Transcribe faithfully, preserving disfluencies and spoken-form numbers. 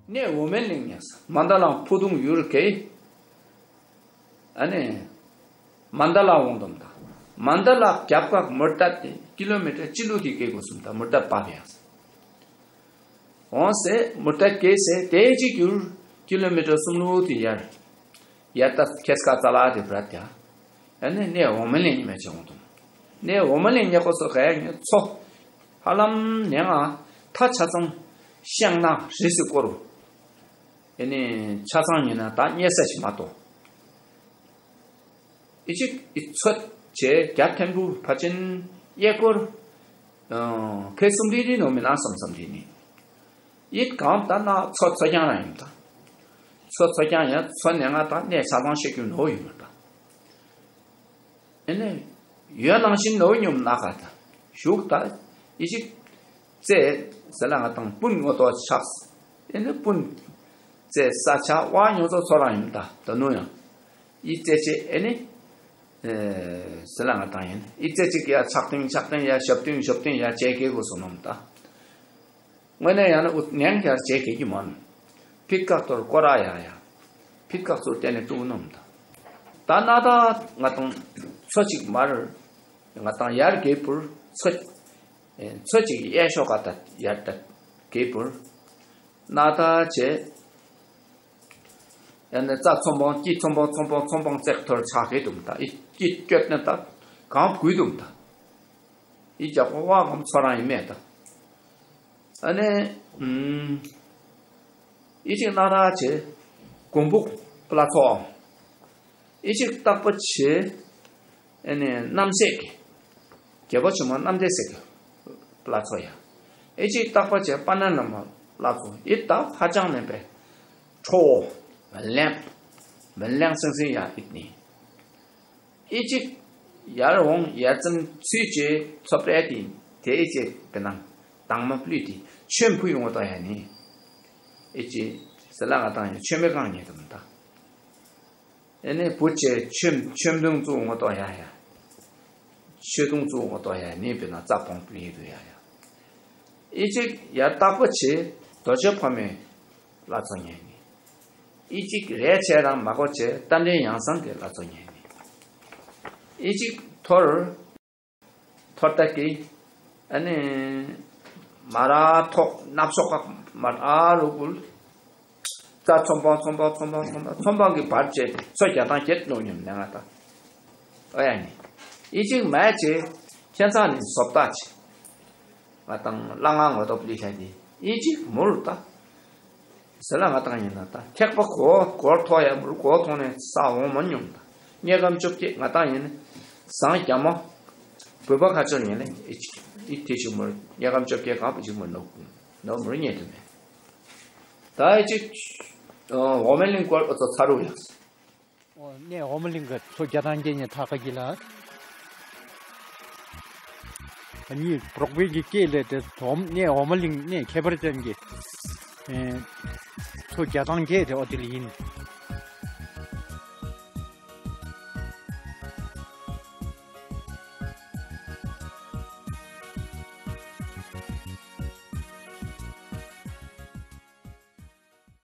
གནས་འོ་མའི་གླིང་ཉགས་མན་དཱ་ལའང་ཕུ་དུང་ཡུལ་གེ། ཨ་ནི། མན་དཱ་ལ་འོང་དོམ་དང་། མན་དཱ་ལ་རྒྱབ་ཁ་མུར་ཏ་དེ་ཀི་ལོ་མི་ཊར་གཅིག་ལུག་དེ་སྐད་གོ་སུམ་ད་མུར་ཏ་པ་བ་ཡང་། འོང་སེ་མུར་ཏ་སྐད་སེ་དེ་གཅིག་ཡུལ་ཀི་ལོ་མི་ཊར་གསུམ་ལུག་དེ་ཡར། ཡར་ད་ཁེས་ཀ་ཙ་ལ་དེ་བྲ་ཏ། ཨ་ནི་གནས་འོ་མའི་གླིང་ཉི་མ་ཅན་འོང་དོམ། གནས་འོ་མའི་གླིང་ཉག་གོ་སོ་ག་ཡ་ཉི་ཚོ། ཧ་ལམ་ནས་ང་ཐ་ཆ་ཚང་ཤང་ན་རི་སི་སྐོར། ཨེ་ནི་ཆ་ཚང་ཉིན་ན་ད་རྙེད་ས་ཞིག་མ་གཏོགས། ཨི་ཅིག་ཨི་ཚོད་བྱས་རྒྱ་ཐེམ་བུ་ཕ་ཆེན་གཡས་སྐོར། ཁེ་གསུམ་རི་རི་ནོ་མི་ན་བསམ་བསམ་དེ་ནི། ཨིད་གང་ད་ན་ཚོ་ཚོ་རྐྱང་རང་ཡིན་ད། ཚོ་ཚོ་རྐྱང་ཡང་ཚོ་ནས་ང་ད་གནས་ཆ་ཚང་ཤེས་རྒྱུ་ནོ་ཡིན་མ་ད། ཨེ་ནི། ཡོད་ནང་བཞིན་ནོ་སྙོམས་ན་ག་ད། བཞུགས་ད། ཨི་ཅིག་རྩེ། ཟེར་ལ་ང་དང་སྤུན་ངོ་ཏོ་ཆགས། ཨེ་ནི་སྤུན། རྩེ་ས་ཆ་བ་ཉོ་ཚོ་ཚོ་རང་ཡིན་ད་ད་ནུ་ཡང་། ཨི་རྩེ་ཆེ་ཨེ་ནི། ཟེར་ལ་ང་དང་ཡིན། ཨི་རྩེ་ཅིག་ཡ་ཆག་སྟེང་ཆག་སྟེང་ཡ་ཞབ་སྟེང་ཞབ་སྟེང་ཡ་བྱེད་དགོས་གོ་སོ་ནོམ་ད། དངོས་གནས་ཡང་ན་ཨུ་ནན་ཡར་བྱེད་གེ་གི་མོན། ཕིད་ཀག་ཏོར་ཀོ་ར་ཡ་ཡ། ཕིད་ཀག་ཚུར་བསྟན་ནས་ཀྲུག་ནོམ་ད། ད་ན་ད་ང་དང་ཚོ་གཅིག་མར། ང་དང་ཡར་གེ་པུར་ཚོ། ཚོ་གཅིག་གཡས་ཤོག་ག་ད་ཡར་ད་གེ་པུར། ན་ད་བྱེད། ཡང་ན་རྩ་ཚོང་པང་སྐྱིད་ཚོང་པང་ཚོང་པང་ཚོང་པང་བཙེག་ཐོར་ཆག་གེ་དུམ་ད་ཨི་སྐྱིད་སྐྱོད་ནས་ད་གང་བུད་དུམ་ད། ཨི་རྒྱ་ཁོ་བ་ངམ་ཚོ་རང་ཡིན་མེད་ད། ཨ་ནི། ཨུམ། ཨི་ཅིག་ན་ར་ཆེ། གོང་བུ་པླ་ཚོ། ཨི་ཅིག་སྟག་པ་ཆེ། ཨ་ནི་རྣམ་སྲས་ཀྱི། རྒྱལ་པོ་ཆེན་མོ་རྣམ་སྲས་ཀྱི། པླ་ཚོ་ཡ། ཨི་ཅིག་སྟག་པ་ཆེ་པ་ན་ན་མ་པླ་ཚོ་ཨི་ད་ཧ་ཅང་ནན་པའི། ཁྲོ་བོ། མི་ལེང་། མི་ལེང་སིང་སིང་ཡ་ཨིད་ནི། ཨི་ཅིག་ཡར་འོང་ཡར་ཙམ་ཚུལ་གྱིས་ཚོ་པྲེ་ཏི་དེ་ཨི་ཅིག་པེ་ནང་དང་མ་པླུས་ཏི་ཆོན་ཕུ་ཡོང་བ་ད་ཡ་ནི། ཨི་ཅིག་ཟེར་ལ་ང་དང་ཡ་ཆོན་མེ་གང་ཉེ་དུ་མ་ད། ཨེ་ནི་བུ་ཆེ་ཆོན་ཆོན་དུང་བཙུགས་ངོ་ཏོ་ཡ་ཡ། ཆོས་དུང་བཙུགས་ངོ་ཏོ་ཡ་ནི་བེ་ན་རྩ་བོང་པུ་ཡི་དུ་ཡ་ཡ། ཨི་ཅིག་ཡ་སྟག་པོ་ཆེ་རྡོ་རྗེ་ཕ་མའི་བླ་མཚོ་ཉན་ནི། ཨི་ཅིག་རས་ཆེ་རང་མ་གོ་ཆེ་རྟ་མགྲིན་ཡང་གསང་གི་བླ་མཚོ་ཉན་ནི། ཨི་ཅིག་ཐོར། ཐོར་ཏ་ཀི། ཨ་ནི། མ་ར་ཐོག་ནབ་སོག་ཁ་མ་ར་རུ་གུལ། ཀ་ཚོང་པང་ཚོང་པང་ཚོང་པང་ཚོང་པང་ཚོང་པང་གི་བར་བཅད་ཚོ་རྒྱ་ཐང་བརྒྱད་ནོ་ཉམས་ནས་ང་ད། ཨོ་ཡ་ནི། ཨི་ཅིག་མ་ཡ་ཆེ། ཁྱེད་ཚང་ནི་བཟོ་ལྟ་ཆེ། ང་དང་གླ་ང་ངོ་ཐོག་ལི་ཤ་དི་ཨི་ཅིག་མུར་ད། ཟེར་ལ་ང་དང་ཡིན་ན་ད་ཐེག་པ་གོ་གོར་ཐོག་ཡ་མུར་གོ་ཐོག་ནས་ས་འོང་མ་མྱོང་ད། དམྱལ་ཁམས་བཅོ་བརྒྱད་ང་དང་ཡིན་ན་ཟངས་རྒྱ་མ། བོད་པ་ཁ་ཆོར་ཡིན་ན་ཨི་ཅིག་ཨི་ཐེ་ཞིག་མུར་དམྱལ་ཁམས་བཅོ་བརྒྱད་གང་པོ་ཞིག་མུར་ནོ་ནོ་མུར་རྙེད་དུ་མེད། ད་ཨི་ཅིག་འོ་མའི་གླིང་སྐོར་ཨོ་ཚོ་ཚ་རུ་ཡག་སོ། ཨོ་གནས་འོ་མ་གླིང་གི་མཚོ་བརྒྱ་ཐམ་སྐད་ཉན་ཐག་ཁ་གི་ལ། ཨ་ནི་འབྲོག་པའི་གི་སྐད་ལས་དེ་འོམ་གནས་འོ་མ་གླིང་གནས་ཁྱད་པར་ཅན་གྱི་ཨེ་མཚོ་བརྒྱ་ཐམ་སྐད་དེ་ཨོ་དེ་ལ་ཡིན།